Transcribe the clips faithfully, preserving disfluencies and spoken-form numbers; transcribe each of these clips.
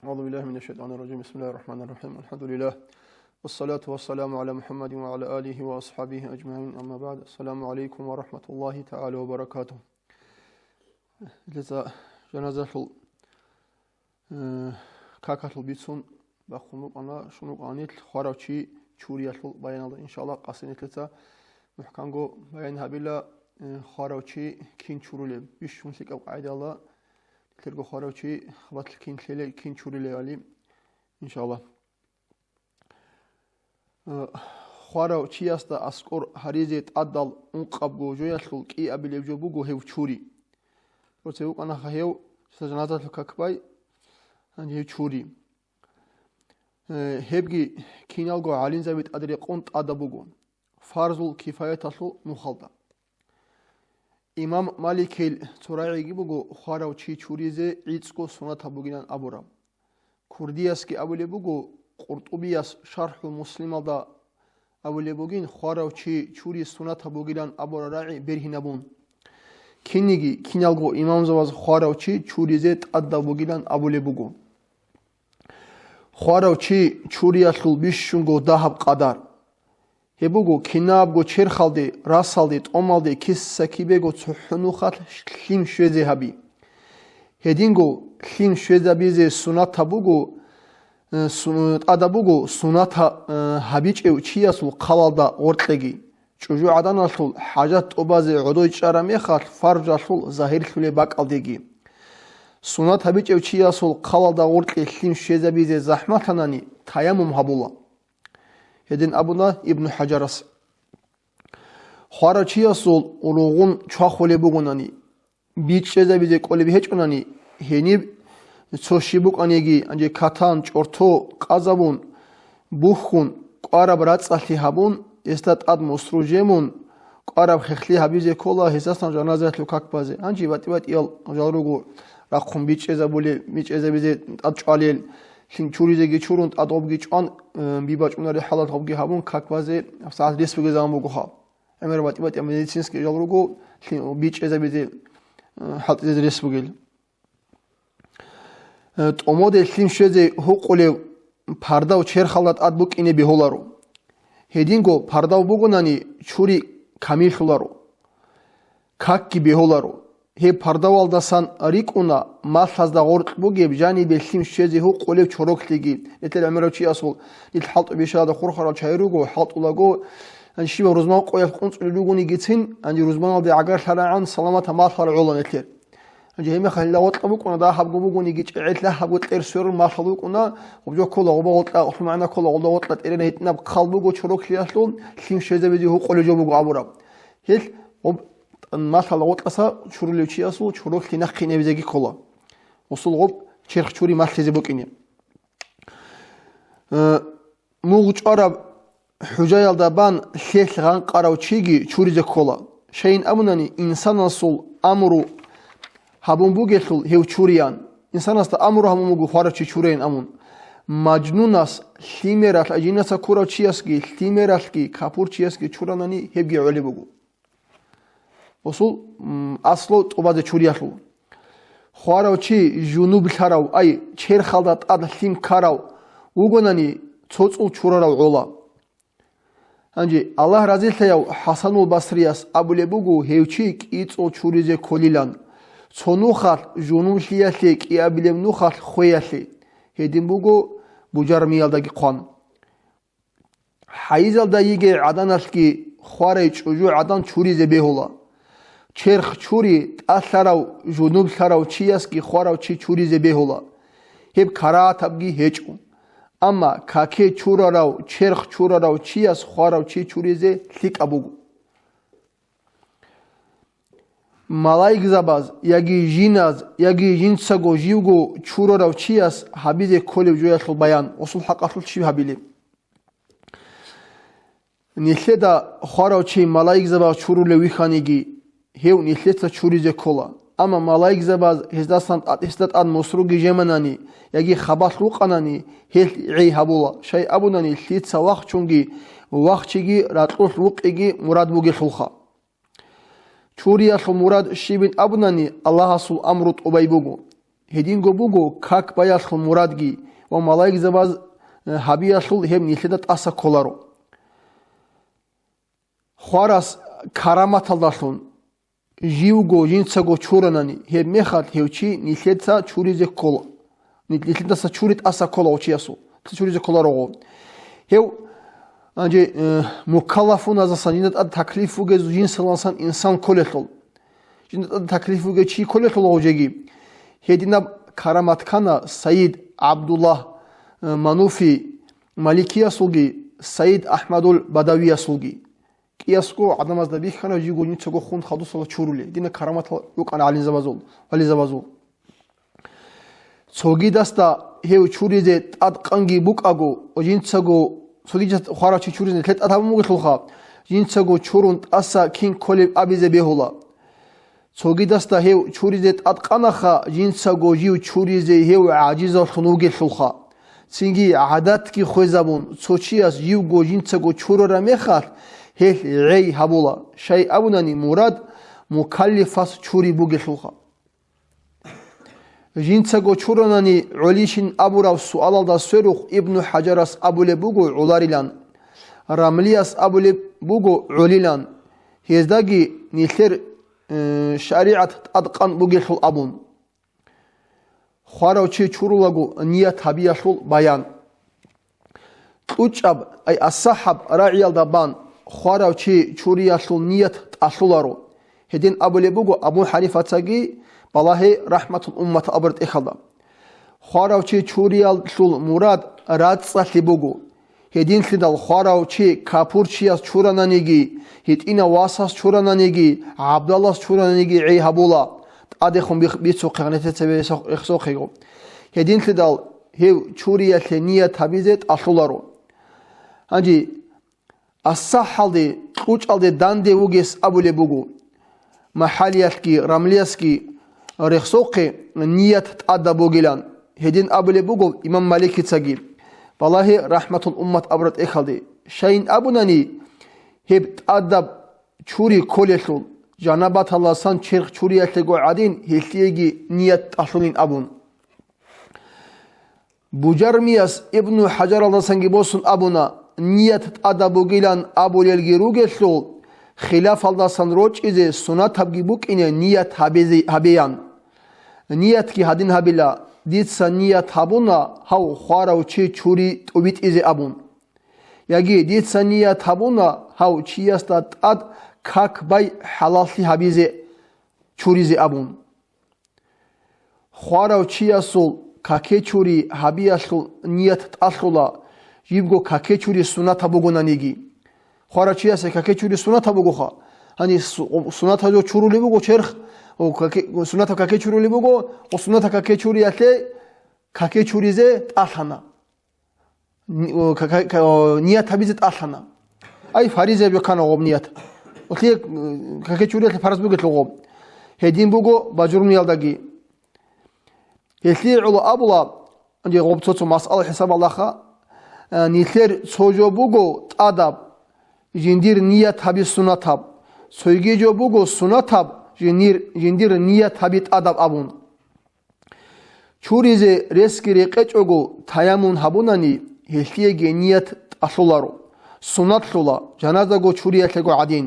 أعوذ بالله من الشيطان الرجيم. بسم الله الرحمن الرحيم. الحمد لله. والصلاة والسلام على محمد وعلى آله وأصحابه أجمعين. أما بعد. السلام عليكم ورحمة الله تعالى وبركاته. Леза жаназалъул, э, какалъул бицун бахъун букӀана, щун букӀанил хварав чи чуриялъул баяналда, иншалла, къасиналъеца мухӀканго баян гьабила, э, хварав чи кин чурулеб, бищун лъикӀаб къагӀидала, нилъерго хварав чи хабалъ кин лъелел, кин чурулевали, иншалла. Э, хварав чиясда аскӀор гьаризе тӀадал ункъабго жоялъул кӀиабилеб жо буго гьев чури. Роце вукӀанаха гьев, жаназалъул какбай, гьанже гьев чури. Э, гьебги киналго гӀалимзаби тӀад рекъон тӀада буго, фарзул кифаяталъул нухалда. Имам Маликил цо рагӀиги буго хварав чи чуризе гӀицӀго сунатаб бугилан абураб. Курдиясги абулеб буго, Къуртубияс ШархӀул Муслималда абулеб бугин, хварав чи чури сунатаб бугилан абураб рагӀи бергьинабун. Кинниги, киналго имамзабаз хварав чи чуризе тӀадаб бугилан абулеб буго. Хварав чи чуриялъул бищунго дагьаб къадар. Гьеб буго, кинабго черхалде, расалде, тӀомалде киса-кибего цохӀо нухалъ лъим щвезе гьаби. Гьединго лъим щвезабизе сунатаб буго, э, су-, тӀадаб буго сунат гьа-, э, гьабичӀев чиясул хъалалда гъоркьеги, чӀужугӀаданалъул хӀажат тӀубазе гӀодой чӀараб мехалъ фаржалъул загьирлъулеб бакӀалдеги. Сунат гьабичӀев чиясул хъалалда гъоркье лъим щвезабизе захӀматанани, таяммум гьабула. Гьедин абуна Ибну ХӀажарас. Хварав чиясул ругъун чвахулеб бугонани, бичӀчӀезабизе кӀолеб гьечӀонани, гьениб цо щиб букӀаниги, гьанже катан, чӀорто къазабун, бухьун, кӀвараб рацӀцӀалъи гьабун, гьесда тӀад мусру жемун, кӀвараб хехлъи гьабизе ккола гьесасан жаназаялъул как базе. Гьанже батӀи-батӀиял жал руго рахъун бичӀчӀезабулел, бичӀчӀезабизе тӀад чӀвалел, лъим чуризеги чурун, тӀад гъобги чӀван, э, би бачӀунарел хӀалат гъобги гьабун, как базе гьабсагӀат рес бугезабан бугоха. ГӀемер батӀи-батӀиял медицинский жал руго, лъим бичӀчӀезабизе, э, хӀалтӀизезе рес бугел. Э, тӀомоде лъим щвезе гьукъулев пардав черхалда тӀад букӀине бегьуларо. Гьединго пардав бугонани, чури камиллъуларо, какги бегьуларо. Гьеб пардавалдасан рикӀкӀуна малъазда гъоркь бугеб жанибе лъим щвезе гьукъулев чороклъиги. Нилъер гӀемерав чиясул, нилъ хӀалтӀу бищаралда хурхарал чагӀи руго, хӀалтӀулаго, щибаб рузман къоялъ къунцӀулел ругонигицин, гьанже рузманалде гӀагарлъарагӀан саламатаб малъарал гӀоло нилъер. Гьанже гьеб мехалъ гьелда гъоркьа букӀуна, дагьабго бугониги, чӀегӀер лъагьабго кьер сверун малъал букӀуна, гъоб жо ккола, гъоба гъоркьа, гъолъул магӀна ккола, гъолда гъоркьа тӀерена гьитӀинаб хъал буго чороклъиялъул, лъим щвезабизе гьукъулев жо буго абураб. Гьел гъоб малъал гъоркьаса чурулев чиясул чороклъи нахъе иневизеги ккола. Гъосул гъоб черх чури малъизе букӀине. Э, мугъ чӀвараб хӀужаялда бан лъелъ гъанкъарав чиги чуризе ккола. Щайин абунани, инсанасул амру гьабун бугелъул гьев чуриян. Инсанасда амру гьабун буго хварав чи чурейин абун. Мажнунас лъимералъ, жинаса ккурав чиясги, лъимералъги, капурчиясги чуранани, гьебги гӀолеб буго. Гъосул, м, аслу тӀубазе чуриялъул. Хварав чи жунублъарав, ай, черхалда тӀад лъим ккарав вугонани, цо цӀул чурарав гӀола. Гьанже Аллагь разилъаяв ХӀасанул Басрияс абулеб буго гьев чи кӀицӀул чуризе кколилан, цо нухалъ жунублъиялъе, кӀиабилеб нухалъ хвеялъе, гьедин буго бужармиялдаги хъван. ХӀайизалда йигей гӀаданалъги хварай чӀужугӀадан чуризе бегьула. Черх чури тӀалъарав, жунублъарав чиясги хварав чи чуризе бегьула. Гьеб карагьатабги гьечӀо. Амма каке чурарав, черх чурарав чияс хварав чи чуризе лъикӀаб буго. Малаикзабаз яги жиназ, яги жинцаго живго чурарав чияс гьабизе кколеб жоялъул баян, гъосул хӀакъалъулъ щиб гьабилеб? Нилъеда хварав чи малаикзабаз чурулев вихьаниги, гьев нилъеца чуризе ккола. Амма малаикзабаз гьездасан тӀад-, гьесда тӀад мусруги жеманани яги хабалъ вукъанани, гьелъ гӀей гьабула, щай абунани, лъица вахчунги, вахчиги, ракьулъ вукъиги мурад бугелъулха. Чуриялъул мурад щибин абунани, Аллагьасул амру тӀубай буго. Гьединго буго как баялъул мурадги ва малаикзабаз, э, гьабиялъул гьеб нилъеда тӀаса кколаро. Хварас караматалдалъун живго жинцаго чуранани, гьеб мехалъ гьев чи нилъеца чуризе ккола. Нилъ-, нилъедаса чури тӀаса ккола гъов чиясул. Чуризе кколаро гъов. Гьев, гьанже, э, мукаллафуназасан жинда тӀад таклиф бугез жинсаласан инсан кколелъул. Жинда тӀад таклиф бугев чи кколелъул гъов жеги. Гьединаб карамат ккана Саид ГӀабдуллагь, э, Мануфи Маликиясулги, Саид АхӀмадул Бадавиясулги. КӀиясго гӀадамазда бихьана, живго жинцаго хун хадусала чурули. Дина караматал рукӀана гӀалимзабазул, вализабазул. Цогидасда гьев чуризе тӀадкъанги букӀаго, жинцаго, цогидас хварав чи чуризе нилъер тӀад гьабун бугелъулха, жинцаго чурун тӀаса кин кколеб абизе бегьула. Цогидасда гьев чуризе тӀадкъанаха, жинцаго жив чуризе гьев гӀажизаллъун вугелъулха. Цинги гӀадатги хвезабун, цо чияс живго жинцаго чурараб мехалъ, гьелъ гӀей гьабула, щай абунани мурад мукаллифас чури бугелъулха. Жинцаго чуранани гӀолищин абурав суалалда сверухъ Ибну ХӀажарас абулеб буго гӀоларилан, Рамлияс абулеб буго гӀолилан, гьездаги нилъер, э, шаригӀат тӀадкъан бугелъул абун. Хварав чи чурулаго ният гьабиялъул баян. КьучӀаб, ай, асахӀаб рагӀиялда бан хварав чи чуриялъул ният тӀалъуларо. Гьедин абулеб буго Абу ХӀанифацаги Балагьи рахӀматул уммат абураб тӀехьалда. Хварав чи чуриялъул мурад рацӀцӀалъи буго. Гьединлъидал хварав чи капурчияс чурананиги, гьитӀинав васас чурананиги, гӀабдалас чурананиги гӀей гьабула, тӀадехун бих-, бицухъе гьанетеца рехсохъего. Гьединлъидал гьев чуриялъе ният гьабизе тӀалъуларо. Гьанже асахӀалде, кьучӀалде данде вугес абулеб буго, МахӀалиялъги Рамлиясги рехсохъе ният тӀадаб бугилан, гьедин абулеб буго имам Маликицаги, Балагьи рахӀматул уммат абураб тӀехьалде. Щайин абунани, гьеб тӀадаб чури кколелъул, жанабаталасан черх чуриялъего гӀадин, гьелъиеги ният тӀалъулин абун. Бужармияс Ибну ХӀажаралдасанги босун абуна, ният тӀадаб бугилан абулелги ругелъул, хилафалдасан рочӀизе сунатабги букӀине ният гьабизе-, гьабеян. Ниятги гьадин гьабила, дица ният гьабуна гьав хварав чи чури тӀубитӀизе абун. Яги дица ният гьабуна гьав чиясда тӀад как бай хӀалаллъи гьабизе чуризе абун. Хварав чиясул каке чури гьабиялъул ният тӀалъула, жибго каке чури сунатаб бугонаниги. Хварав чиясе каке чури сунатаб бугоха. Гьани су-, сунатаб жо чурули буго черх, о, каке, сунатаб каке чурули буго, о, сунатаб каке чуриялъе каке чуризе тӀалъана. Ни-, о, ка-, ка-, ка-, о, ният гьабизе тӀалъана. Ай, фаризаяб жо ккана гъоб ният. Отлъие, э, каке чуриялъе фарз бугелъул гъоб. Гьедин буго бажурмиялдаги. Гьелъие гӀоло абула, гьанже гъоб цо-цо масъала хӀисабалаха, э, нилъер цо жо буго тӀадаб, жиндир ният гьаби сунатаб, цойги жо буго сунатаб, жиндир, жиндир ният гьаби тӀадаб абун. Чуризе ресги рекъечӀого таяммум гьабунани, гьелъиеги ният тӀалъуларо, суннатлъула, жаназаго чуриялъего гӀадин.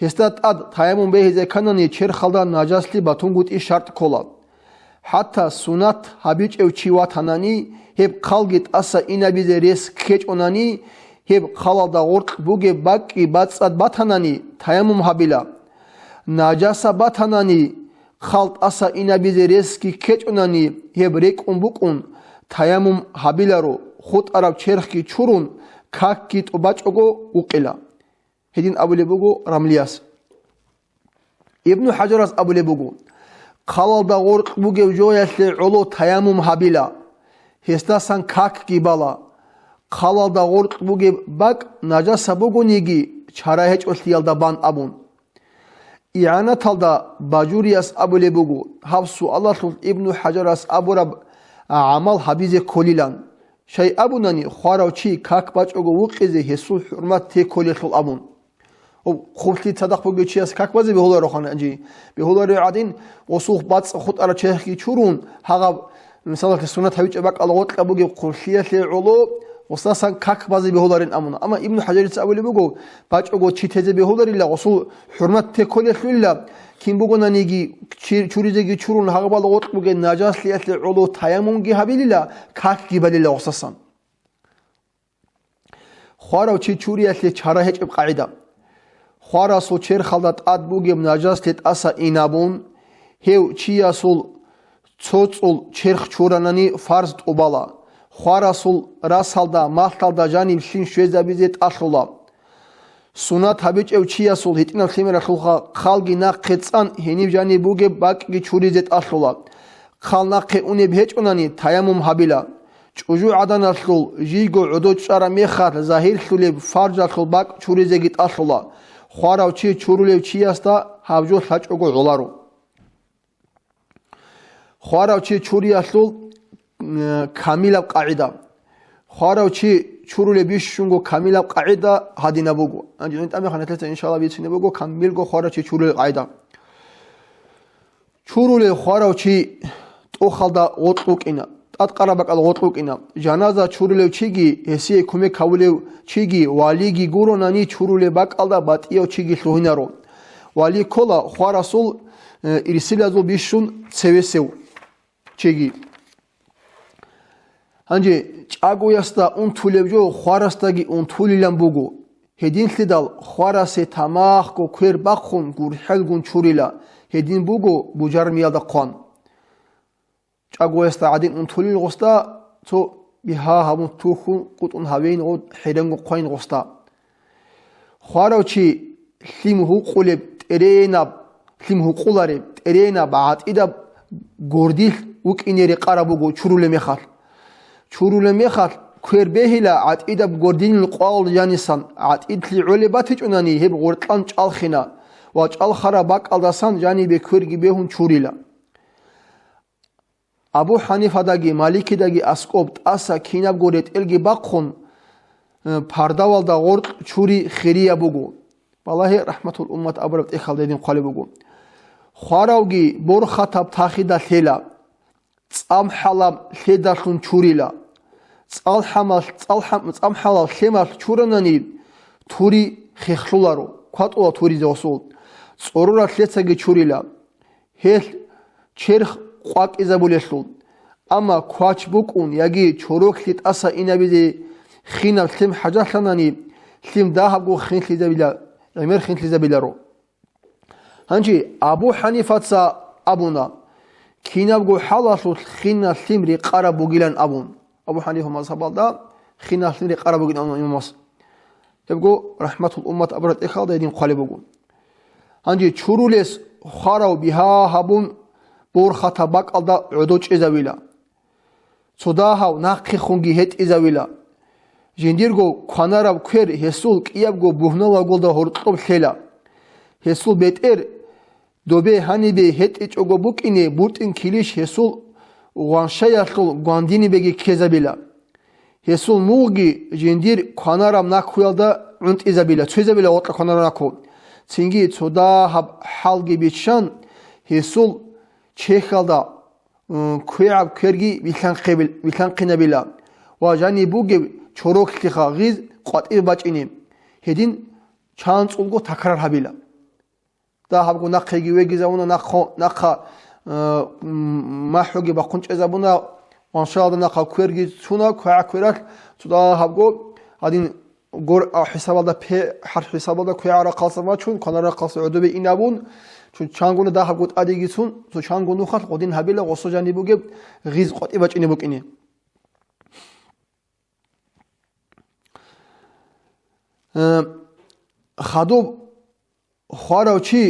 Гьесда тӀад таяммум бегьизе кканани, черхалда нажаслъи батунгутӀи шартӀ ккола. ХӀатта суннат гьабичӀев чи ватанани, гьеб хъалги тӀаса инабизе рес ккечӀонани, гьеб хъалалда гъоркь бугеб бакӀги бацӀцӀад батанани, таяммум гьабила. Нажаса батанани, хъал тӀаса инабизе ресги ккечӀонани, гьеб рекӀун букӀун, таяммум гьабиларо, хутӀараб черхги чурун, какги тӀубачӀого вукъила. Гьедин абулеб буго Рамлияс. Ибну ХӀажарас абулеб буго, хъалалда гъоркь бугев жоялъе гӀоло таяммум гьабила, гьесдасан какги бала, хъалалда гъоркь бугеб бакӀ нажаса бугониги, чара гьечӀолъиялда бан абун. ИгӀанаталда Бажурияс абулеб буго, гьаб суалалъулъ Ибну ХӀажарас абураб гӀамал гьабизе кколилан. Щай абунани, хварав чи как бачӀого вукъизе гьесул хӀурмат те кколелъул абун. Хъублъи цадахъ бугев чияс как базе бегьуларо хананчи. Бегьуларо гӀадин, гъосул бацӀ хутӀарав черхги чурун, гьагъаб, мисалалъе, сунат гьабичӀеб бакӀал гъоркьа бугеб хъублъиялъе гӀоло гъосдасан как базе бегьуларин абуна. Амма Ибну ХӀажарица абулеб буго, бачӀого чи тезе бегьуларила, гъосул хӀурмат те кколелъулила, кин бугонаниги чи-, чуризеги чурун, гьагъабал гъоркь бугеб нажаслъиялъе гӀоло таяммумги гьабилила, какги балила гъосдасан. Хварав чи чуриялъе чара гьечӀеб къагӀида. Хварасул черхалда тӀад бугеб нажаслъи тӀаса инабун, гьев чиясул цо цӀул черх чуранани фарз тӀубала, хварасул расалда, малъалда жаниб лъим щвезабизе тӀалъула. Сунат гьабичӀев чиясул гьитӀинаб лъимералъулха хъалги нахъе цӀан гьениб жаниб бугеб бакӀги чуризе тӀалъула. Хъал нахъе унеб гьечӀонани, таяммум гьабила. ЧӀужугӀаданалъул жийго гӀодо чӀараб мехалъ, загьирлъулеб фаржалъул бакӀ чуризеги тӀалъула. Хварав чи чурулев чиясда гьаб жо лъачӀого гӀоларо. Хварав чи чуриялъул, э, камилаб къагӀида. Хварав чи чурулеб бищунго камилаб къагӀида гьадинаб буго. Гьанже гьитӀамихъан гьелъеца, иншалла, бицине буго камилго хварав чи чурулеб къагӀида. Чурулев хварав чи тӀохалда гъоркь вукӀина, тӀадкъараб бакӀал гъоркь вукӀина. Жаназа чурулев чиги, гьесие кумек гьавулев чиги, валиги гуронани, чурулеб бакӀалда батӀияв чиги лъугьинаро. Вали ккола хварасул, э, ирсилазул бищун цевесев чиги. Гьанже чӀагоясда унтулеб жо хварасдаги унтулилан буго. Гьединлъидал хварасе тамахго квер бахъун гурхӀелгун чурила, гьедин буго бужармиялда хъван. ЧӀагоясда гӀадин унтулил гъосда цо бигьа гьабун тухун къутӀун гьавейин гъо-, хӀеренго хъвайин гъосда. Хварав чи лъим гьукъулеб тӀеренаб, лъим гьукъулареб тӀеренаб гӀатӀидаб гордилъ вукӀине рекъараб буго чурулеб мехалъ. Чурулеб мехалъ квер бегьила гӀатӀидаб гординил къвалалда жанисан, гӀатӀидлъи гӀолеб батичӀунани гьеб гъоркьан чӀалхина ва чӀалхараб бакӀалдасан жанибе кверги бегьун чурила. Абу ХӀанифадаги Маликидаги аскӀоб тӀаса кинабго ретӀелги бахъун, э, пардавалда гъоркь чури хирияб буго. Балагье, рахӀматул уммат абураб тӀехьалда гьедин хъвалеб буго. Хваравги борхатаб тахида лъела, цӀамхӀалаб лъедалъун чурила. ЦӀалхӀамал-, цӀалхӀам-, цӀамхӀалаб лъемалъ чуранани тури хехлъуларо, кватӀула туризе гъосул. ЦӀорураб лъецаги чурила. Гьелъ черх къвакӀизабулелъул. Амма квач букӀун яги чороклъи тӀаса инабизе хинаб лъим хӀажалъанани, лъим дагьабго хинлъизабила, гӀемер хинлъизабиларо. Гьанже Абу ХӀанифаца абуна, кинабго хӀалалъулъ хинал лъим рекъараб бугилан абун. Абу ХӀанифа мазгьабалда хинал лъим рекъараб бугилан абун имамас. Гьебго рахӀматул уммат абураб тӀехьалда гьедин хъвалеб буго. Гьанже чурулес хварав бигьа гьабун, борхатаб бакӀалда гӀодов чӀезавила. Цо дагьав нахъехунги гьетӀизавила. Жиндирго кванараб квер гьесул кӀиябго бугьналгоялда гьоркьоб лъела. Гьесул бетӀер добе гьанибе гьетӀичӀого букӀине, бутӀин килищ гьесул гъваншаялъул гвандинибеги ккезабила. Гьесул мугъги жиндир кванараб накуялда гӀунтӀизабила, цойзабила гъоркьа кванараб наку. Цинги цо дагьаб хӀалги биччан, гьесул чехьалда, м, квегӀаб кверги вилълъанхъебил-, вилълъанхъинабила ва жаниб бугеб чороклъиха гъиз къватӀибе бачӀине. Гьедин чанцӀулго такрар гьабила. Дагьабго нахъеги вегизавуна, нахъо-, нахъа, э, м-, махӀуги бахъун чӀезабуна, ваншалда нахъа кверги цуна, квегӀа квералъ, цо дагьабго гьадин гор-, а, хӀисабалда пе-, хӀарп хӀисабалда квегӀа рахъалса мачун, кванар рахъалса гӀодобе инабун, чун чангуна дагьабго тӀадеги цун, цо чанго нухалъ гъодин гьабила гъосо жаниб бугеб гъиз къватӀи бачӀине букӀине. Э, хадуб хварав чи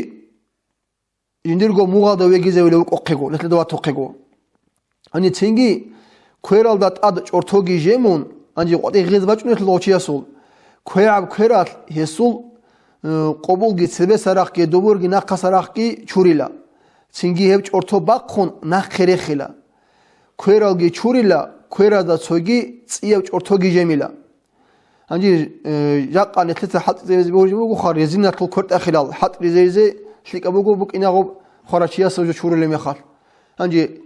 жиндирго мугъалда вегизавулев вукӀухъего, нилъеда ватухъего. Гьаниб цинги квералда тӀад чӀортоги жемун, гьанже къватӀи гъиз бачӀунелъул гъов чиясул, квегӀаб квералъ гьесул, э, къобулги цебесарахъги, дубурги нахъасарахъги чурила. Цинги гьеб чӀорто бахъун нахъе рехила. Квералги чурила, кверазда цоги цӀияб чӀортоги жемила. Гьанже, э, жакъа нилъеца хӀалтӀизаризе бегьулеб буго ха, резиналъул квертӀахилал хӀалтӀизаризе лъикӀаб буго букӀинагъуб хварав чиясда уже чурулеб мехалъ. Гьанже,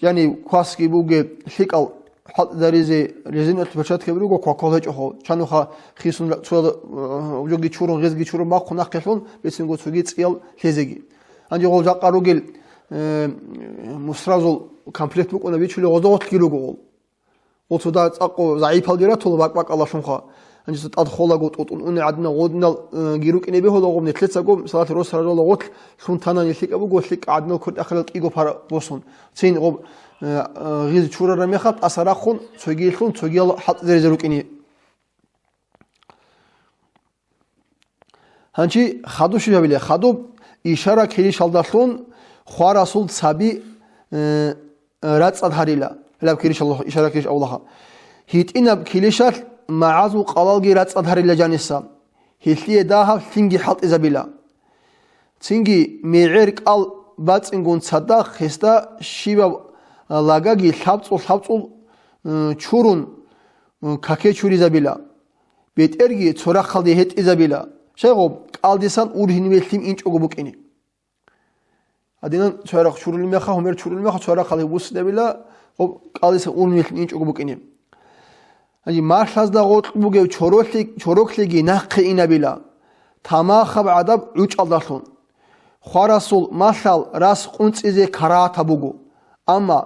яни, квасги бугеб лъикӀал хӀалтӀизаризе резиналъул перчаткаби руго, кваквал гьечӀохъо. Чануха хисун ра-, цоял, э, жоги чурун, гъезги чурун бахъун нахъе лъун, бецинго цоги цӀиял лъезеги. Гьанже гъол жакъа ругел, э, мусразул комплект букӀуна бичулел гъозда гъотлъги руго гъол. Гъол цо дагь цӀакъго загӀипалги ратула бакӀ-бакӀалалъунха. Гьанже цо тӀад холаго тӀутӀун уни гӀадинал гъодинал, э, ги рукӀине бегьула гъоб, нилъецаго, мисалалъе, росарала гъотлъ лъун танани лъикӀаб буго, лъикӀ гӀадинал квертӀахилал кӀиго пара босун. Цин гъоб, э, э, гъиз чурараб мехалъ тӀаса рахъун, цогиялъун, цогиял хӀалтӀизаризе рукӀине. Гьанчи хадуб щиб гьабилеб? Хадуб ишара килищалдалъун хварасул цаби, э, рацӀцӀад гьарила, гьаб килищалда ишара килищ авлаха. ГьитӀинаб килищалъ магӀазул къалалги рацӀцӀад гьарила жаниса. Гьелъие дагьаб лъимги хӀалтӀизабила. Цинги мегӀер кӀал бацӀингун цадахъ гьесда щибаб лагаги лъабцӀул-лъабцӀул, э, чурун, э, каке чуризабила. БетӀерги цо рахъалде гьетӀизабила, щайгъуб кӀалдисан ургьиниве лъим инчӀого букӀине. Гьадинан цо рахъ чурулеб меха, гьумер чурулеб меха, цо рахъалде бусинабила, гъоб кӀалдисан ургьиниве лъим инчӀого букӀине. Гьанже малъазда гъоркь бугев чоролъи-, чороклъиги нахъе инабила, тамахаб гӀадаб гӀучӀалдалъун. Хварасул малъал рас къунцӀизе карагьатаб буго. Амма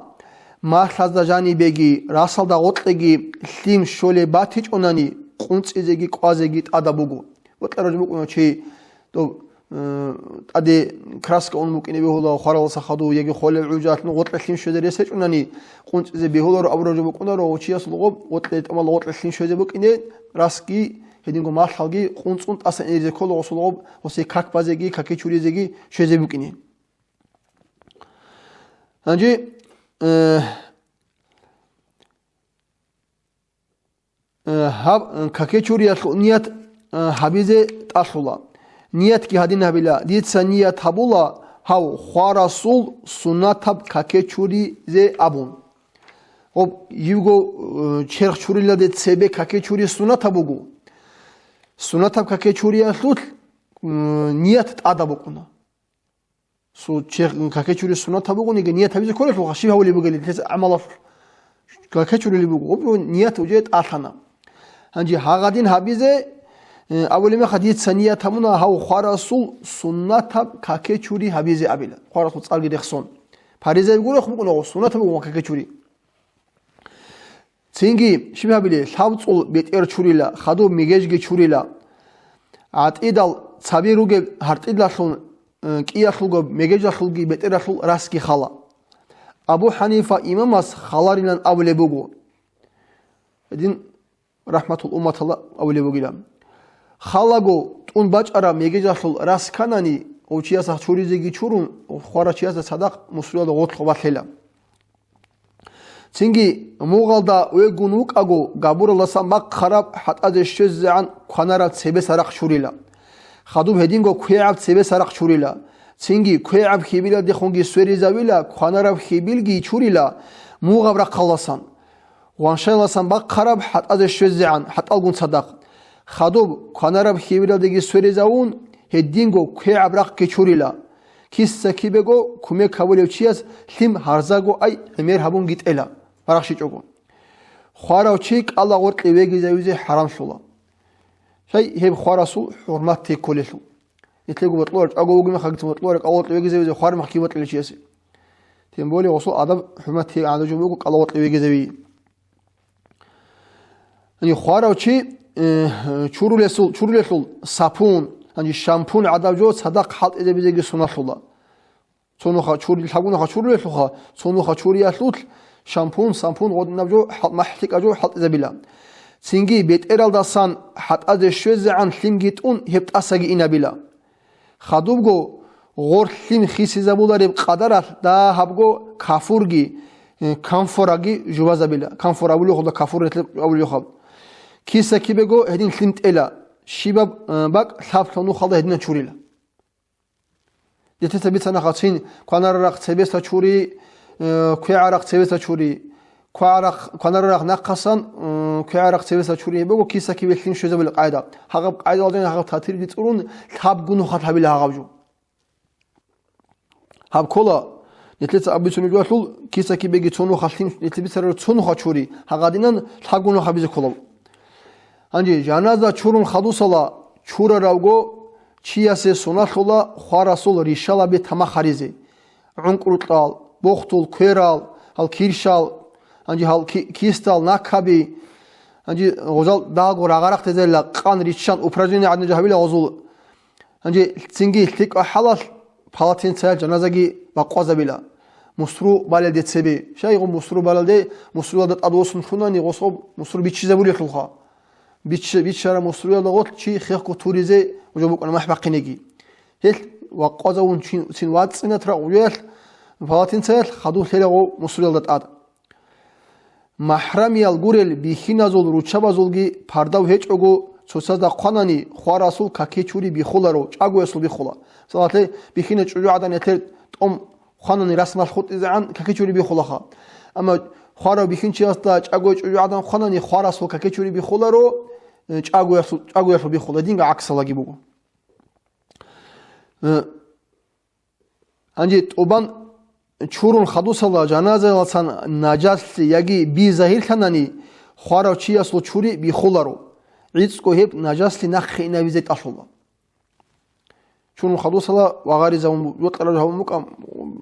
малъазда жанибеги, расалда гъоркьеги лъим щолеб батичӀунани, къунцӀизеги кӀвазеги тӀадаб буго. Бокьарав букӀуна чи, доб, э, тӀаде краска ун букӀине бегьула, хвараласа хадув, яги холел гӀужалъун гъоркье лъим щвезе рес гьечӀунани, къунцӀизе бегьуларо абурав жо букӀунаро, ва чиясул гъоб гъоркье, тӀамал гъоркье лъим щвезе букӀине, расги, гьединго малъалги къунцӀун тӀаса инизе ккола гъосул гъоб, гъосие как базеги, каке чуризеги щвезе букӀине. Гьанже, э, Э, гьаб, э, каке чуриялъул ният, э, гьабизе тӀалъула. Ниятги гьадин гьабила: «Дица ният гьабула гьав хварасул суннатаб каке чуризе», – абун. Гъоб, живго, э, черх чуриялде цебе каке чури суннатаб буго. Суннатаб каке чуриялъулъ, э, ният тӀадаб букӀуна. Су-, чех-, каке чури суннатаб бугониги, ният гьабизе кколелъулха, щиб гьавулеб бугелин, лъеца гӀамалалъулъ каке чурулеб буго, гъоб ният уже тӀалъана. Гьанже гьагъадин гьабизе, э, абулеб мехалъ, дица ният гьабуна гьав хварасул суннатаб каке чури гьабизе абила, хварасул цӀарги рехсон. Паризаби гурехъ букӀуна, суннатаб буго каке чури. Цинги щиб гьабилеб? ЛъабцӀул бетӀер чурила, хадуб мегежги чурила. ГӀатӀидал цаби ругеб гьартӀидалъун, э, кӀиялъулго мегежалъулги бетӀералъул расги хала. Абу ХӀанифа имамас халарилан абулеб буго. Гьедин рахӀматул умматалла абулеб бугила. Халаго тӀун бачӀараб мегежалъул рас кканани, гъов чиясда чуризеги чурун, хварав чиясда цадахъ мусулалда гъоркьоб балъела. Цинги мугъалда вегун вукӀаго, габуралдасан бахъараб хӀатӀазе щвезегӀан кванараб цебесарахъ чурила. Хадуб гьединго квегӀаб цебесарахъ чурила. Цинги квегӀаб хьибилалдехунги сверизавила, кванараб хьибилги чурила, мугъаб рахъалдасан. Ваншайилдасан бахъараб хӀатӀазе щвезегӀан хӀатӀалгун цадахъ. Хадуб кванараб хьибилалдеги сверизавун, гьединго квегӀаб рахъги чурила. Киса-кибего кумек гьабулев чияс лъим гьарзаго ай гӀемер гьабунги тӀела, барахщичӀого. Хварав чи кӀала гъоркье вегизавизе хӀарамлъула. Щай гьеб хварасул хӀурмат текколелъул. Нилъего бокьулареб чӀаго вугеб мехалъ, бокьулареб кӀала гъоркье вегизавизе хвараб мехалъ кибокьила чиясе. Тем более гъосул адаб, хӀурмат тегӀан жо буго кӀала гъоркье вегизави. Гьанже хварав чи, э, чурулесул, чурулелъул сапун, гьанже шампунь гӀадаб жо цадахъ хӀалтӀизабизеги суннаталъула. Цо нуха чури-, лъабго нуха чурулелъулха, цо нуха чуриялъулъ шампунь, сампунь гъодинаб жо хӀал-, махӀлъикӀаб жо хӀалтӀизабила. Цинги бетӀералдасан хӀатӀазе щвезегӀан лъимги тӀун гьеб тӀасаги инабила. Хадубго гъор лъим хисизабулареб къадаралъ дагьабго кафурги, э, камфораги жубазабила. Камфор абулев худа, кафур гьелъ абулев хаб. Киса-кибего гьедин лъим тӀела, щибаб, э, бакӀ лъаб-лъаб нухалда гьединан чурила. Нилъеца бицана хъацин, кванарарахъ цебеса чури, э, квегӀарахъ цебеса чури. Кварах-, кванарарахъ нахъасан, м, квегӀарахъ цебеса чури гьеб буго, киса-кибе лъим щвезабулеб къайда. Гьагъаб къайдалда гьагъаб татирги цӀурун, лъабго нухалъ гьабила гьагъаб жо. Гьаб ккола, нилъеца абицунеб жоялъул, киса-кибеги цо нухалъ лъим, нилъ бицарарав цо нуха чури, гьагъадинан лъабго нуха бизе ккола. Гьанже жаназа чурун хадусала чураравго чиясе суналъула хварасул ришалаби тамах гьаризе. ГӀункӀрукьал, бохтул, кверал, гьал кирщал, гьанже гьал ки-, кистал, накаби, гьанже гъозал дагьго рагъарахъ тезарила къан риччан упражнение гӀадин жо гьабила гъозул. Гьанже цинги лъикӀа хӀалалъ палатинцаял жаназаги бакъвазабила. Мусру балелде цебе. Щайгъу мусру балелде, мусруялда тӀадвуссун лъунани гъособ мусру биччизабулелъулха. Бич-, биччара мусруялда гъолъ чи хехго туризе жо букӀана махӀ бахъинеги. Гьелъ вакъвазавун чин, цин вацӀцӀинат рагъуялъ палатинцаялъ хадур лъелагъо мусруялда тӀад. МахӀрамиял гурел бихьиназул руччабазулги пардав гьечӀого, цоцазда хъванани, хварасул каке чури биххуларо, чӀагоясул биххула. Мисалалъе, бихьина чӀужугӀадан нилъер тӀом хъванани расмалъ хутӀизегӀан каке чури биххулаха. Амма хварав бихьинчиясда чӀагоя чӀужугӀадан хъванани, хварасул каке чури биххуларо, э, чӀагоясул, чӀагоялъул биххула, динга гӀаксалаги буго. Э, Гьанже тӀубан чурун хадусала жаназаялдасан нажаслъи яги би загьирлъанани, хварав чиясул чури биххуларо, гӀицӀго гьеб нажаслъи нахъе инабизе тӀалъула. Чурун хадусала вагъаризавун бу-, бокьараб гьабун букӀа,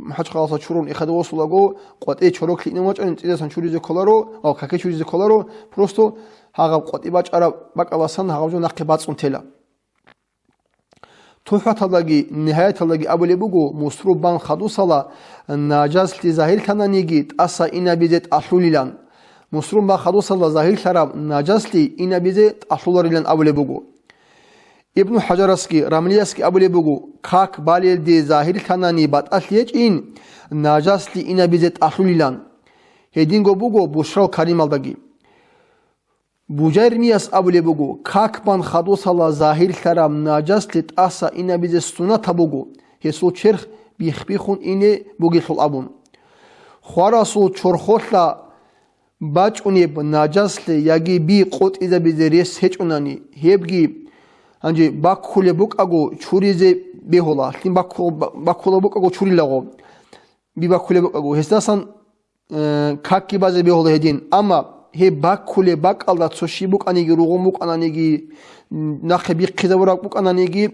МахӀачхъаласа чурун эхеде восулаго, къватӀе чороклъи инев вачӀани, цӀидасан чуризе кколаро ва каке чуризе кколаро, просто гьагъаб къватӀи бачӀараб бакӀаласан гьагъаб жо нахъе бацӀцӀун тела. ТухӀаталдаги Нигьаяталдаги абулеб буго, мусру бан хадусала нажаслъи загьирлъананиги тӀаса инабизе тӀалъулилан. Мусру бан хадусала загьирлъараб нажаслъи инабизе тӀалъуларилан абулеб буго. Ибну ХӀажарасги Рамлиясги абулеб буго, как балелде загьирлъанани батӀалъ гьечӀин, нажаслъи инабизе тӀалъулилан. Гьединго буго Бушрал Карималдаги. Бужайрмияс абулеб буго, как бан хадусала загьирлъараб нажаслъи тӀаса инабизе сунатаб буго, гьесул черх бихбиххун ине бугелъул абун. Хварасул чорхолъа бачӀунеб нажаслъи яги би къотӀизабизе рес гьечӀунани, гьебги, гьанже баккулеб букӀаго чуризе бегьула, лъим бакку-, баккулеб букӀаго чурилаго, би баккулеб букӀаго, гьесдасан э, какги базе бегьула гьедин. Амма гьеб баккулеб бакӀалда цо щиб букӀаниги, ругъун букӀананиги, нахъе бихъизабураб букӀананиги,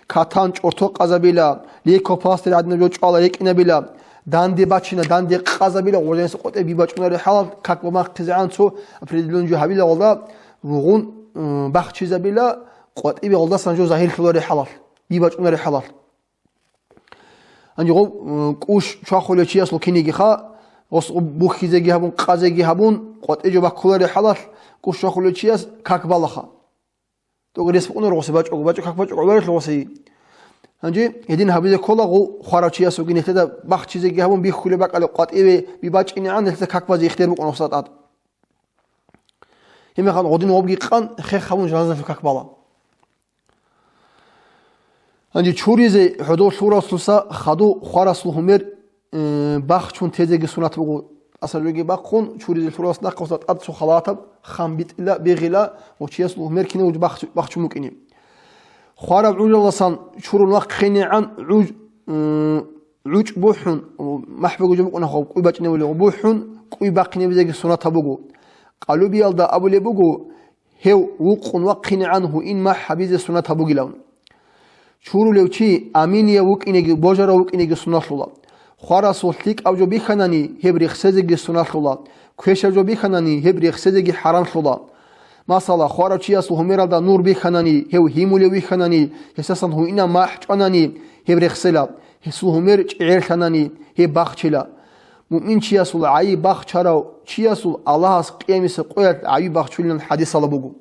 катан чӀорто къазабила, лейкопластырь гӀадинаб жо чӀвала рекӀинабила, данде бачина, данде къазабила, гъожаниса къотӀе би бачӀунаре хӀалал, как бамахъизегӀан цо определённый жо гьабила гъолда, ругъун, э, бахчизабила, къотӀи бегьулдасан жо загьирлъуларе хӀалал, би бачӀунаре хӀалал. Гьанже гъов, э, кӀущ чвахулев чиясул кинигиха, гъос бухьизеги гьабун, къазеги гьабун, къватӀи жо баккуларе хӀалалъ, кӀущ чвахулев чияс как балаха. ТӀокӀ рес букӀунаро гъосе бачӀого, бачӀо как бачӀого гӀоларелъул гъосе. Гьанже гьедин гьабизе ккола гъов хварав чиясулги нилъеда бахчизеги гьабун, бихьулеб бакӀалеб къватӀиве би бачӀинегӀан нилъеда как базе ихтияр букӀуна гъосда тӀад. Гьебмехалъ гъодин гъобги къан хех гьабун жаназалъул как бала. Гьанже чуризе хӀодов лъурасулса хаду хварасул гьумер, э, бахчун тезеги сунат буго. Асалуги бахъун, чуризе лъуралас нахъавса тӀад цо халатаб хам битӀила, бегъила, ва чиясул гьумер кинав бахч-, бахчун букӀине. Хвараб гӀужаласан чурун вахъинегӀан гӀуж-, э, гӀучӀ бухӀун, махӀ бугеб жо букӀунахъо, кӀуй бачӀиневулего бухӀун, кӀуй бахъинебизеги сунатаб буго. Къалубиялда абулеб буго, гьев вукъун вахъинегӀан гьуин махӀ гьабизе сунат гьабугилан. Чурулев чи аминияв вукӀинеги божарав вукӀинеги суннатлъула. Хварасул лъикӀаб жо бихьанани, гьеб рехсезеги суннатлъула, квешаб жо бихьанани, гьеб рехсезеги хӀарамлъула. Масала, хварав чиясул гьумералда нур бихьанани, гьев гьимулев вихьанани, гьесасан гьуинаб махӀ чӀванани, гьеб рехсела, гьесул гьумер чӀегӀерлъанани, гьеб бахчила. Муъминчиясул гӀайиб бахчарав чиясул Аллагьас къиямиса къоялъ гӀайиб бахчулилан хӀадисала буго.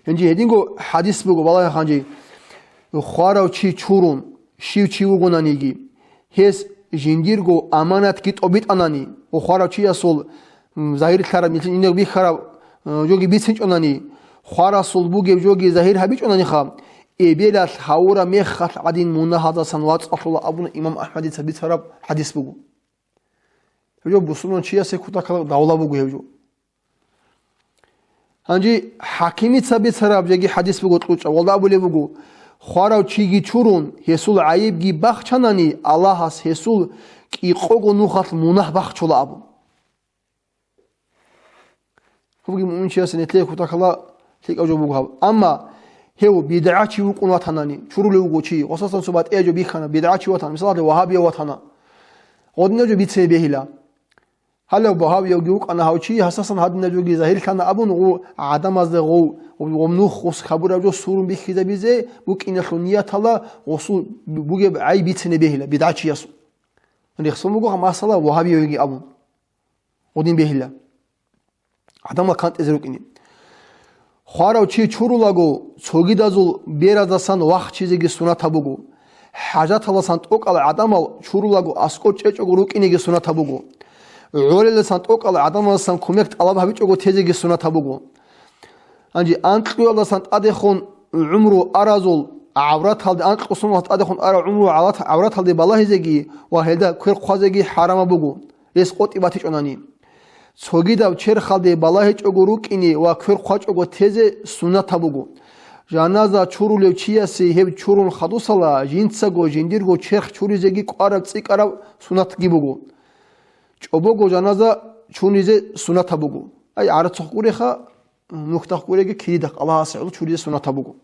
Гьанже гьединго хӀадис буго, балагье ханжи, хварав чи чурун, щив чи вугонаниги, гьес жиндирго аманатги тӀобитӀанани, ва хварав чиясул, м, загьирлъараб, нилъер инег бихьараб, э, жоги бицинчӀонани, хварасул бугеб жоги загьир гьабичӀонаниха, эбелалъ гьавураб мехалъ гӀадин мунагьалдасан вацӀцӀалъула абун имам АхӀмадица бицараб хӀадис буго. Гьеб жо бусурман чиясе кутакалда давла буго гьеб жо. Гьанже ХӀакимица бицараб жеги хӀадис буго кьучӀаб, гьелда абулеб буго: «Хварав чиги чурун, гьесул гӀайибги бахчанани, Аллагьас гьесул кӀикъого нухалъ мунагь бахчула», – абун. Гьебги муъминчиясе нилъее кутакала лъикӀав жо буго гьаб. Амма гьев бидгӀачи вукӀун ватанани, чурулев вуго чи, гъосасан цо батӀияб жо бихьана, бидгӀачи ватана, мисалалъе, вагьабияв ватана. Гъодинаб жо бице бегьила. Гьалав багьавиявги вукӀана гьав чи, гьасасан гьадинаб жоги загьирлъана абун, гъу-, гӀадамазда гъов, гъов нух гъус хабураб жо сурун бихьизабизе букӀиналъул ниятала гъусул бугеб гӀай бицине бегьила, бидгӀачиясул. Рехсон буго гьаб масала вагьабиявиги абун. Гъудин бегьила. ГӀадамал кантӀизе рукӀине. Хварав чи чурулаго, цогидазул бераздасан вахчизеги сунатаб буго. ХӀажаталасан тӀокӀал гӀадамал чурулаго аскӀор чӀечӀого рукӀинеги сунатаб буго. ГӀолеласан тӀокӀал гӀадамаласан кумек тӀалаб гьабичӀого тезеги сунатаб буго. Гьанже анкьуялдасан тӀадехун гӀумру аразул гӀавраталде, анкьусуналъ тӀадехун арал гӀумру гӀалат-, гӀавраталде балагьизеги ва гьелда квер хъвазеги хӀарамаб буго, рес къотӀи батичӀонани. Цогидаб черхалде балагьичӀого рукӀине ва квер хъвачӀого тезе сунатаб буго. Жаназа чурулев чиясе гьеб чурун хадусала жинцаго жиндирго черх чуризеги кӀвараб цӀикӀкӀараб сунатги буго. ЧӀобого жаназа чунизе сунатаб буго. Ай, гӀарацухъ гуреха, нухдахъ гуреги киридахъ Аллагьасе гӀоло чуризе сунатаб буго.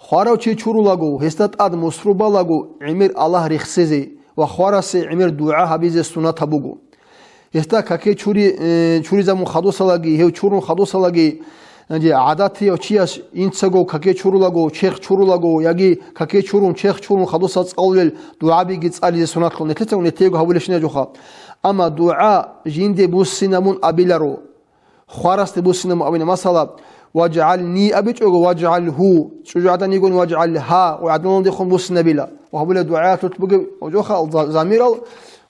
Хварав чи чурулаго, гьесда тӀад мусру балаго, гӀемер Аллагь рехсезе ва хварасе гӀемер дугӀа гьабизе сунатаб буго. Гьесда каке чури-, э, чуризабун хадусалаги, гьев чурун хадусалаги, гьанже гӀадатияв чияс инцаго каке чурулаго, черх чурулаго, яги каке чурун, черх чурун хадусал цӀалулел дугӀабиги цӀализе сунатлъун, нилъецаго нилъего гьабулебщинаб жоха. Амма дугӀа жинде буссинабун абиларо. Хварасде буссинабун абуна, масала, «ВажгӀални» абичӀого, «ВажгӀалгьу», чӀужугӀадан йигони, «ВажгӀалгьа», ва гӀадналдехун буссинабила. Ва гьабулеб дугӀаялъулъ бугеб, жо-, жоха, за-, замирал,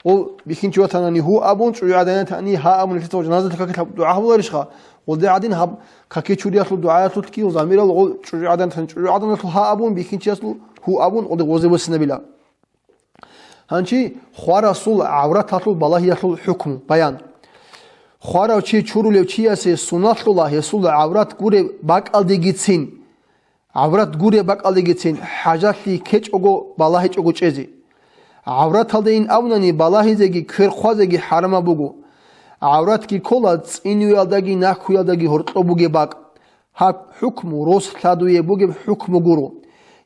гъов бихьинчи ватанани «гьу» абун, чӀужугӀадан ятани «гьа» абун, лъица ва жаназа какилъ дугӀа гьабуларищха? Гъолде гӀадин гьаб каки чуриялъул дугӀаялъулъги ва замирал гъов чӀужугӀадан ятани чӀужугӀаданалъул «гьа» абун, бихьинчиясул «гьу» абун, гъолде гъозе буссинабила. Гьанчи хварасул гӀавраталъул балагьиялъул хӀукму баян. Хварав чи чурулев чиясе суналъула гьесул гӀаврат гуреб бакӀалдегицин, гӀаврат гуреб бакӀалдегицин хӀажалъи ккечӀого балагьичӀого чӀезе. ГӀавраталдейин абунани балагьизеги квер хъвазеги хӀарамаб буго. ГӀавратги ккола цӀинуялдаги нахуялдаги гьоркьоб бугеб бакӀ. Гьаб хӀукму рос лъадуе бугеб хӀукму гуро.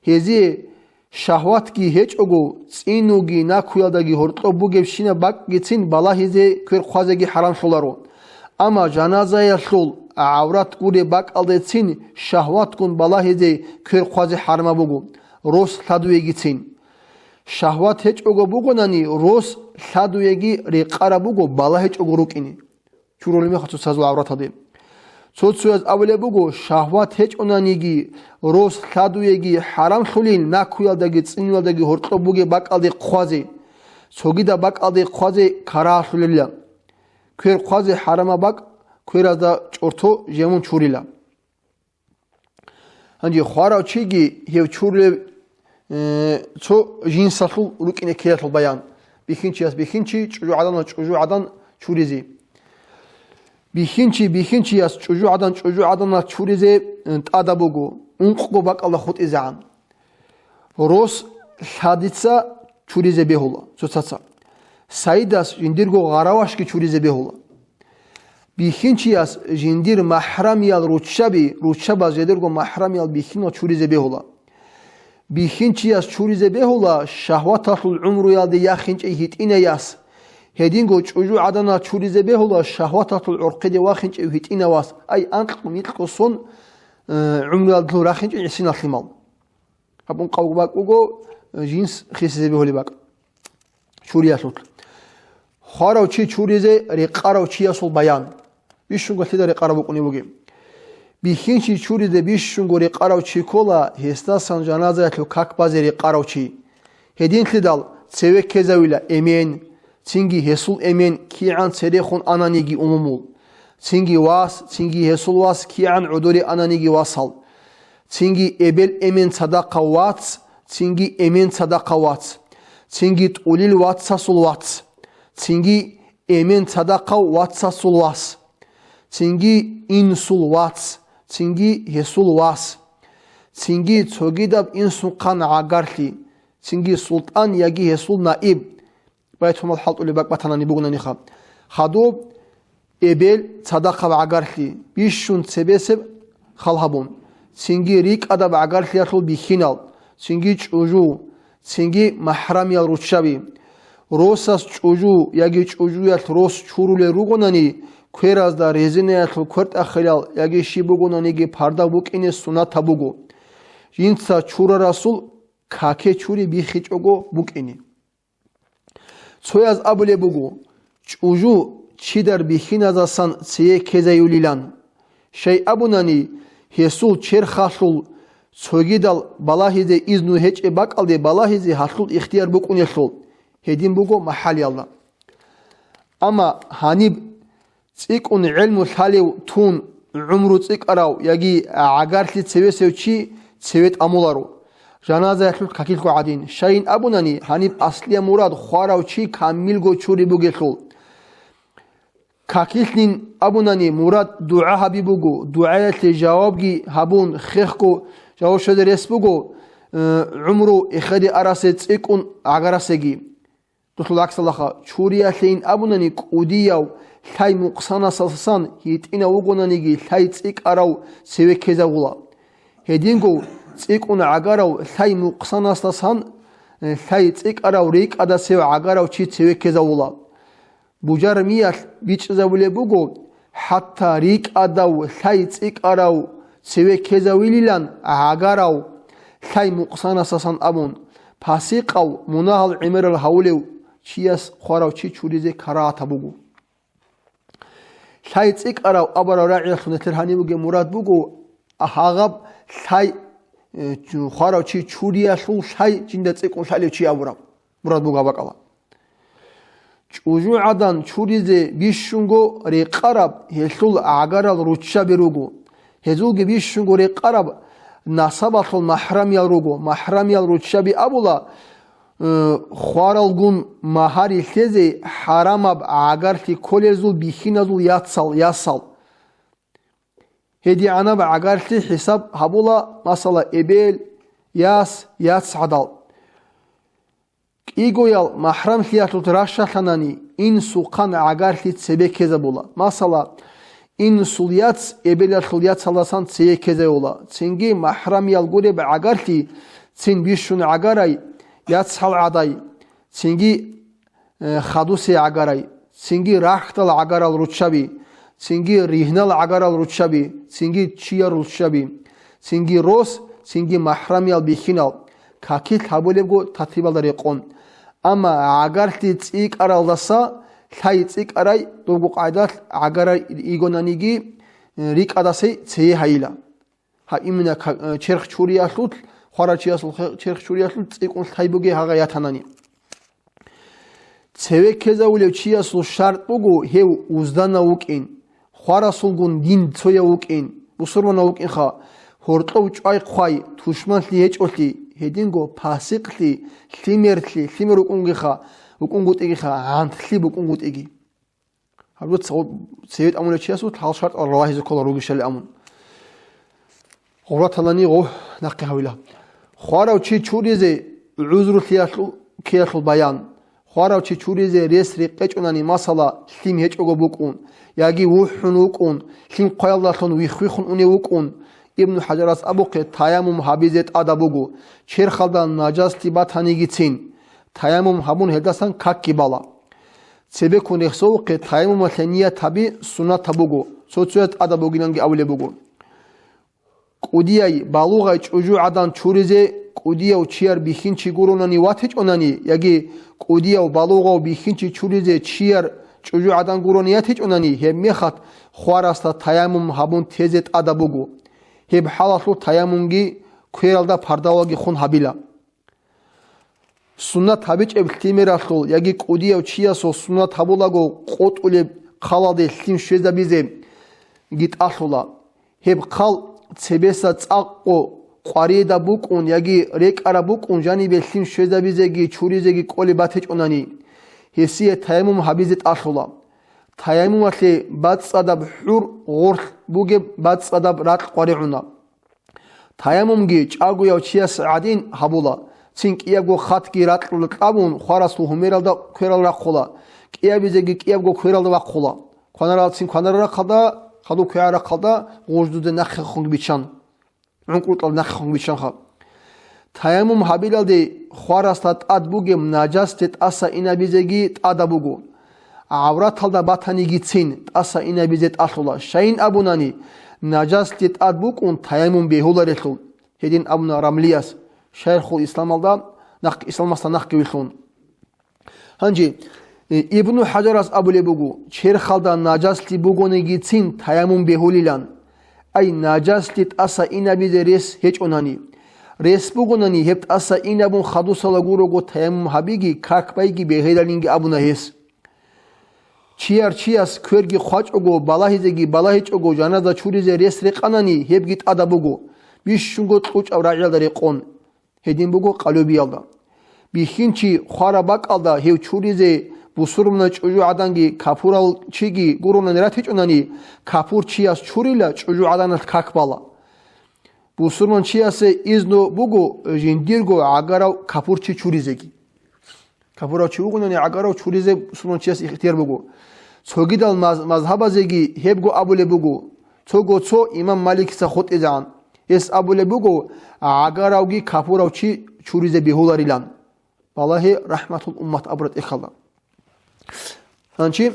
Гьезие шагьватги гьечӀого, цӀинуги накуялдаги гьоркьоб бугебщинаб бакӀгицин балагьизе квер хъвазеги хӀарамлъуларо. Амма жаназаялъул гӀаврат гуреб бакӀалдецин шагьватгун балагьизе квер хъвазе хӀарамаб буго, рос лъадуегицин. Шагьват гьечӀого бугонани, рос лъадуеги рекъараб буго балагьичӀого рукӀине. Чурулеб мехалъ цоцазул гӀавраталде. Цо-цояз абулеб буго, шагьват гьечӀонаниги, рос лъадуеги хӀарамлъулин накуялдаги цӀинуялдаги гьоркьоб бугеб бакӀалде хъвазе. Цогидаб бакӀалде хъвазе карагьалъулила. Квер хъвазе хӀарамаб бакӀ, кверазда чӀорто жемун чурила. Гьанже хварав чиги гьев чурулев, э, цо жинсалъул рукӀине ккеялъул баян. Бихьинчияс бихьинчи, чӀужугӀаданас чӀужугӀадан чуризе. Бихьинчи бихьинчияс чӀужугӀадан чӀужугӀаданас чуризе, э, тӀадаб буго, ункъго бакӀалда хутӀизегӀан. Рос лъадица чуризе бегьула цоцаца. Сайидас жиндирго гъаравашги чуризе бегьула. Бихьинчияс жиндир махӀрамиял руччаби, руччабаз жидерго махӀрамиял бихьинал чуризе бегьула. Бихьинчияс чуризе бегьула шагьваталъул гӀумруялде яхинчӀей гьитӀинаяс. Гьединго чӀужугӀаданал чуризе бегьула шагьваталъул гӀорхъиде вахинчӀев гьитӀинавас, ай анкь-микьго сон, э, гӀумруялдалъун рахинчӀей гӀисиналлъимал. Гьаб ункъабго бакӀ буго, э, жинс хисизе бегьулеб бакӀ. Чуриялъулъ. Хварав чи чуризе рекъарав чиясул баян. Бищунго лъида рекъараб букӀунеб бугеб? Бихьинчи чуризе бищунго рекъарав чи ккола, гьесдасан жаназаялъул как базе рекъарав чи. Гьединлъидал цеве ккезавила эмен, цинги гьесул эмен кигӀан церехун ананиги умумул, цинги вас, цинги гьесул вас кигӀан гӀодоре ананиги васал, цинги эбел эмен цадахъав вац, цинги эмен цадахъав вац, цинги тӀулил вацасул вац, цинги эмен цадахъав вацасул вас, цинги инсул вац, цинги гьесул вас, цинги цогидаб инсухъан гӀагарлъи, цинги султӀан яги гьесул наиб, байтумал хӀалтӀулеб бакӀ батанани бугонаниха, хадуб, эбел цадахъаб гӀагарлъи, бищун цебесеб хал гьабун, цинги рикӀкӀадаб гӀагарлъиялъул бихьинал, цинги чӀужу, цинги махӀрамиял руччаби. Росас чӀужу яги чӀужуялъ рос чурулел ругонани, кверазда резинаялъул квертӀахилал яги щиб бугонаниги парда букӀине суннатаб буго, жинца чурарасул каке чури биххичӀого букӀине. Цояз абулеб буго, чӀужу чидар бихьиназасан цее ккезаюлилан. Щай абунани, гьесул черхалъул цогидал балагьизе изну гьечӀеб бакӀалде балагьизе гьалъул ихтияр букӀунелъул, гьедин буго махӀалиялда. Амма гьаниб цӀикӀкӀун гӀелму лъалев тун гӀумру цӀикӀкӀарав яги гӀагарлъи цевесев чи цеве тӀамуларо, жаназаялъул какилъго гӀадин. Щайин абунани, гьаниб аслияб мурад хварав чи камилго чури бугелъул. Какилъин абунани, мурад дугӀа гьаби буго, дугӀаялъе жавабги гьабун, хехго жаваб щвезе рес буго, э, гӀумру эхеде арасе цӀикӀкӀун гӀагарасеги. Дулъул гӀаксалаха, чуриялъейин абунани, кӀудияв лъай мукъсанасасан гьитӀинав вугонаниги, лъай цӀикӀкӀарав цеве ккезавула. Гьединго цӀикӀкӀун гӀагарав лъай мукъсанасасан, э, лъай цӀикӀкӀарав рикӀкӀадасев гӀагарав чи цеве ккезавула. Бужармиялъ бичӀчӀизабулеб буго, хӀатта рикӀкӀадав лъай цӀикӀкӀарав цеве ккезавилилан гӀагарав лъай мукъсанасасан абун, пасикъав, мунагьал гӀемерал гьавулев чияс хварав чи чуризе карагьатаб буго. Лъай цӀикӀкӀарав абураб рагӀиялъул нилъер гьаниб бугеб мурад буго, гьагъаб лъай, э, хварав чи чуриялъул лъай жинда цӀикӀкӀун лъалев чи абураб мурад буго гьаб бакӀалда. ЧӀужугӀадан чуризе бищунго рекъараб гьелъул гӀагарал руччаби руго. Гьезулги бищунго рекъараб насабалъул махӀрамиял руго. МахӀрамиял руччаби абула, э, хваралгун магьари лъезе хӀарамаб гӀагарлъи кколезул бихьиназул яцал, ясал. ГьедигӀанаб гӀагарлъи хӀисаб гьабула, масала, эбел, яс, яцгӀадал. КӀигоял махӀрамлъиялъулъ ращалъанани, инсухъан гӀагарлъи цебе ккезабула. Масала, инсул яц эбелалъул яцалдасан цее ккезаюла, цинги махӀрамиял гуреб гӀагарлъи цин бищун гӀагарай, яцгӀал гӀадай, цинги, э, хадусе гӀагарай, цинги рахьдал гӀагарал руччаби, цинги ригьнал гӀагарал руччаби, цинги чияр руччаби, цинги рос, цинги махӀрамиял бихьинал, какилъ гьабулебго тартибалда рекъон. Амма гӀагарлъи цӀикӀкӀаралдаса лъай цӀикӀкӀарай, добго къайдалъ гӀагарай йигонаниги, э, рикӀкӀадасей цее гьайила. Гьа, именно ка-, э, черх чуриялъулъ, хварав чиясул хе-, черх чуриялъулъ цӀикӀкӀун лъай бугей гьагъа ятанани. Цеве ккезавулев чиясул шартӀ буго гьев узданав вукӀин, хварасулгун дин цояв вукӀин, бусурманав вукӀинха, гьоркьов чӀвай-хъвай, тушманлъи гьечӀолъи, гьединго пасикълъи, лъимерлъи, лъимер вукӀунгиха, вукӀунгутӀигиха, гӀантлъи букӀунгутӀиги. Гьаб цо-, цеве тӀамулев чиясул лъал шартӀал ралагьизе ккола ругищали амун. Гъурбаталани гъов нахъе гьавила. Хварав чи чуризе гӀузрулъиялъул, ккеялъул баян. Хварав чи чуризе рес рекъечӀунани, масала, лъим гьечӀого букӀун, яги вухӀун вукӀун, лъим хъваялдалъун вих-вихун унев вукӀун, Ибн ХӀажарас абухъе, таяммум гьабизе тӀадаб буго, черхалда нажаслъи батанигицин, таяммум гьабун гьелдасан какги бала. Цебеккун рехсолухъе таяммумалъе ният гьаби суннатаб буго, цо-цояз тӀадаб бугиланги абулеб буго. КӀудияй, балугъай чӀужугӀадан чуризе кӀудияв чияр бихьинчи гуронани ватичӀунани, яги кӀудияв балугъав бихьинчи чуризе чияр чӀужугӀадан гурони ятичӀунани, гьеб мехалъ хварасда таяммум гьабун тезе тӀадаб буго. Гьеб хӀалалъул таяммумги квералда пардавалги хун гьабила. Суннат гьабичӀеб лъимералъул яги кӀудияв чиясул суннат гьабулаго къотӀулеб хъалалде лъим щвезабизеги тӀалъула. Гьеб хъал цебеса цӀакъго къваридаб букӀун яги рекӀараб букӀун жанибе лъим щвезабизеги чуризеги кӀолеб батичӀунани, гьесие таяммум гьабизе тӀалъула. Таяммумалъе бацӀцӀадаб хӀур гъорлъ бугеб бацӀцӀадаб ракь къваригӀуна. Таяммумги чӀагояв чияс гӀадин гьабула, цин кӀиябго хатги ракьулда кьабун, хварасул гьумералда кверал рахъула, кӀиабизеги кӀиябго квералда вахъула. Кванаралцин кванарал рахъалда, хадуб квегӀал рахъалда гъуждуде нахъехун биччан, гӀункӀрутӀал нахъехун биччанха. Таяммум гьабилалде хварасда тӀад бугеб нажасде тӀаса инабизеги тӀада буго. ГӀавраталда батанигицин тӀаса инабизе тӀалъула, щайин абунани, нажасде тӀад букӀун таяммум бегьуларелъул, гьедин абуна Рамлияс, шайхул исламалда нахъ-, исламасда нахъги вилълъун. Гьанже, э, Ибну ХӀажарас абулеб буго, черхалда нажаслъи бугонигицин таяммум бегьулилан. Ай, нажаслъи тӀаса инабизе рес гьечӀонани. Рес бугонани, гьеб тӀаса инабун хадусала гурого таяммум гьабиги, как байги бегьилалинги абуна гьес. Чияр чияс кверги хъвачӀого, балагьизеги балагьичӀого жаназа чуризе рес рекъанани, гьебги тӀада буго, бищунго кьучӀаб рагӀиялда рекъон. Гьедин буго къалъубиялда. Бихьинчи хвараб бакӀалда гьев чуризе бусурманай чӀужугӀаданги капурав чиги гуронани ратичӀунани, капурчияс чурила, чӀужугӀаданалъ как бала. Бусурманчиясе изну буго жиндирго гӀагарав капурчи чуризеги. Капурав чи вугони гӀагарав чуризе бусурманчияс ихтияр буго. Цогидал маз-, мазгьабазеги гьебго абулеб буго, цого цо имам Маликица хутӀизегӀан. Гьес абулеб буго, гӀагаравги капурав чи чуризе бегьуларилан. Балагье, рахӀматул уммат абураб тӀехьалда. Гьанчи,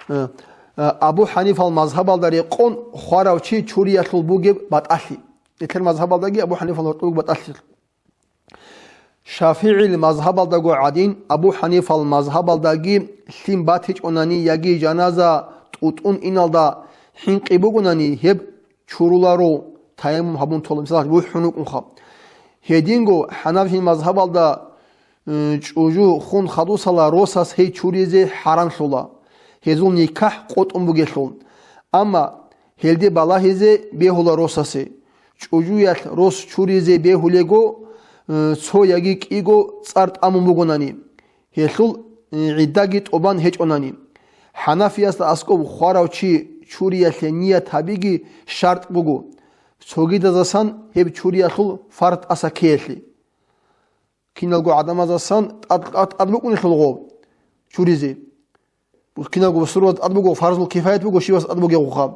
э, э, Абу ХӀанифал мазгьабалда рекъон хварав чи чуриялъул бугеб батӀалъи. Нилъер мазгьабалдаги Абу ХӀанифал гьоркьоб буго батӀалъи. ШафигӀил мазгьабалдаго гӀадин, Абу ХӀанифал мазгьабалдаги лъим батичӀонани яги жаназа тӀутӀун иналда хӀинкъи бугонани, гьеб чуруларо, таяммум гьабун тола, мисалалъ, бухӀун вукӀунха. Гьединго ХӀанафи мазгьабалда, э, чӀужу хун хадусала росас гьей чуризе хӀарамлъула, гьезул никахӀ къотӀун бугелъул. Амма гьелде балагьизе бегьула росасе. ЧӀужуялъ рос чуризе бегьулего, э, цо яги кӀиго цӀар тӀамун бугонани, гьелъул, э, гӀиддаги тӀубан гьечӀонани. ХӀанафиясда аскӀоб хварав чи чуриялъе ният гьабиги шартӀ буго, цогидазасан гьеб чуриялъул фард тӀаса ккеялъе. Киналго гӀадамазасан тӀад-, тӀад-, тӀад букӀунелъул гъоб чуризе. Киналго бусурбаз тӀад буго, фарзул кифаят буго, щивас тӀад бугебгъуха.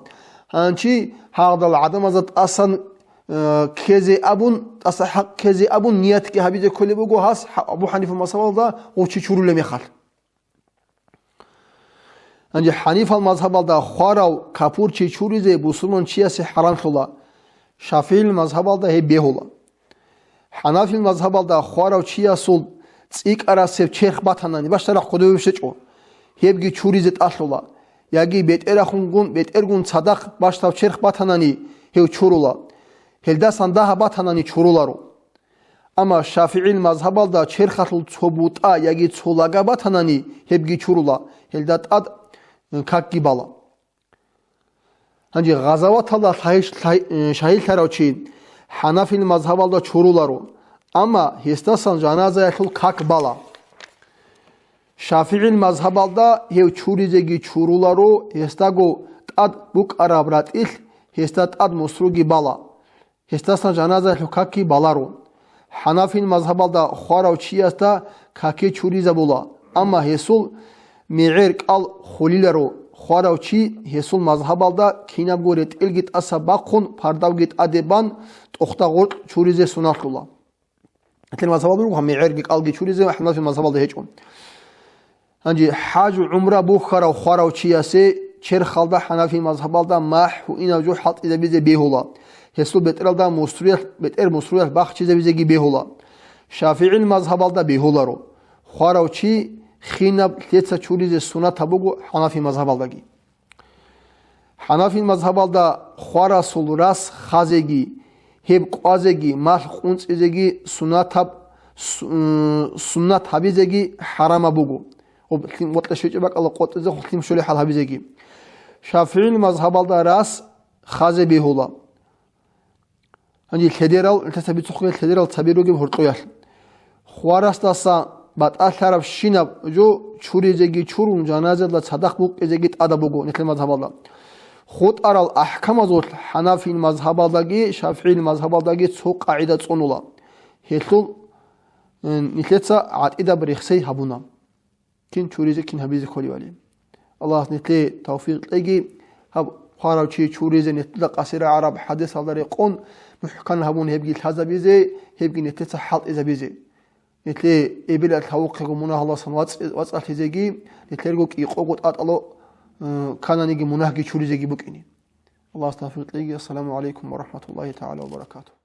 Гьанчи гьагъдал гӀадамазда тӀасан, э, ккезе абун, тӀаса хӀакъ ккезе абун, ниятги гьабизе кколеб буго гьас, хӀа-, Абу ХӀанифа мазгьабалда гъов чи чурулеб мехалъ. Гьанже ХӀанифал мазгьабалда хварав капурчи чуризе бусурманчиясе хӀарамлъула, ШафигӀил мазгьабалда гьеб бегьула. ХӀанафил мазгьабалда хварав чиясул цӀикӀкӀарасеб черх батанани, бащдаб рахъ кодобе щвечӀо, гьебги чуризе тӀалъула, яги бетӀерахунгун, бетӀергун цадахъ бащдаб черх батанани, гьев чурула, гьелдасан дагьаб батанани чуруларо. Амма ШафигӀил мазгьабалда черхалъул цо бутӀа яги цо лага батанани, гьебги чурула, гьелда тӀад какги бала. Гьанже гъазаваталда лъай-, лъай-, э, шагьидлъарав чи ХӀанафил мазгьабалда чуруларо, амма гьесдасан жаназаялъул как бала. ШафигӀил мазгьабалда гьев чуризеги чуруларо, гьесдаго тӀад букӀараб ратӀилъ гьесда тӀад мусруги бала, гьесдасан жаназаялъул какги баларо. ХӀанафил мазгьабалда хварав чиясда каке чуризабула, амма гьесул мегӀер кӀал хулиларо, хварав чи гьесул мазгьабалда кинабго ретӀелги тӀаса бахъун, пардавги тӀаде бан, тӀохда гъоркь чуризе суннатлъула. Гьелъул мазгьабалда руго мегӀерги кӀалги чуризе, ХӀанафил мазгьабалда гьечӀо. Гьанже хӀаж-гӀумра бухьарав хварав чиясе черхалда ХӀанафи мазгьабалда махӀ гьуинав жо хӀалтӀизабизе бегьула, гьесул бетӀералда мусруялъ, бетӀер мусруялъ бахчизабизеги бегьула. ШафигӀил мазгьабалда бегьуларо, хварав чи хинаб лъеца чуризе суннатаб буго ХӀанафи мазгьабалдаги. ХӀанафил мазгьабалда хварасул рас хазеги, гьеб кӀвазеги, малъ къунцӀизеги суннатаб, су-, суннат гьабизеги хӀарамаб буго. Об лъим-, бокьа щвечӀеб бакӀалда къотӀизехун лъим щолеб хӀал гьабизеги. ШафигӀил мазгьабалда рас хазе бегьула. Гьанже лъедерал, нилъеца бицухъе лъедерал цаби ругеб гьоркьоялъ. Хварасдаса батӀалъарабщинаб жо чуризеги чурун, жаназаялда цадахъ букӀизеги тӀадаб буго нилъер мазгьабалда. ХутӀарал ахӀкамазулъ хӀанафил мазгьабалдаги шафигӀил мазгьабалдаги цо къагӀида цӀунула. Гьелъул, э, нилъеца гӀатӀидаб рехсей гьабуна. Кин чуризе, кин гьабизе кколивали. Аллагьас нилъее тавфикъ кьеги, гьаб хъварав чи чуризе нилъеда къасира гӀараб хӀадисалда рекъон, мухӀкан гьабун гьебги лъазабизе, гьебги нилъеца хӀалтӀизабизе. Нилъее эбелалъ гьавухъего мунагьалдасан вацӀ-, вацӀцӀалъизеги, нилъерго кӀикъого тӀатӀало, э, кананиги мунагьги чуризеги букӀине. Аллагьас тавфикъ кьеги. Ассаламу гӀалайкум ва рахӀматуллагьи тагӀала ва баракатугь.